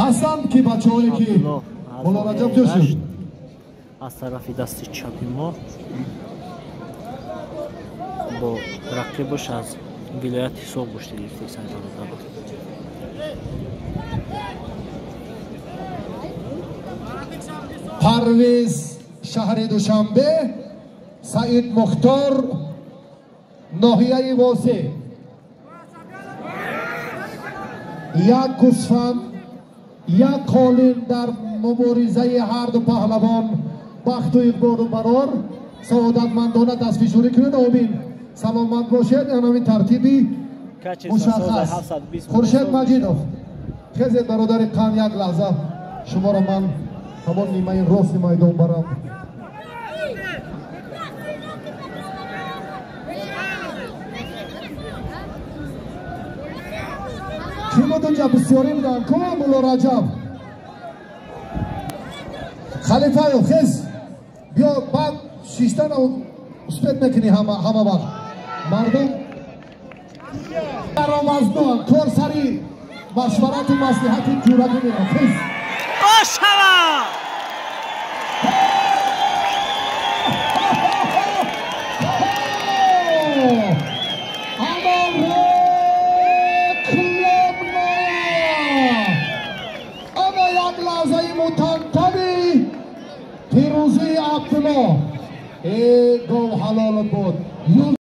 Ҳастанд ки бачаҳое ки Мулло Раҷаб ҷӯшид аз тарафи дасти чапи мо бо рақибаш аз вилояти Суғд гӯшти гирифтаи бародарон. Парвиз шаҳри Душанбе, Саид Мухтор ноҳияи Восеъ. Як гӯсфанд, як қолин дар муборизаи ҳарду паҳлавон бахту иқболу барор. Саодатмандона дастфишурӣ кунед. Омин, саломат бошед. Анамин тартиби мушаххас. Хуршед Маҷидов, хезед бародари қанд, як лаҳза шуморо ман ҳамон нимаи рости майдон барам. Кӣ буд унҷа? Бисёрӣ буданд. Ку Мулло Раҷаб Халифаев, хез биё, баъд шиштан успет мекунӣ. Ҳама вақт мардум даромазнон кор сари машварату маслиҳати ҷурагӣ мерам. Хез Ошава! Ана як лаҳзаи мутантани пирӯзии Абдулло. Э, гов ҳалолат буд.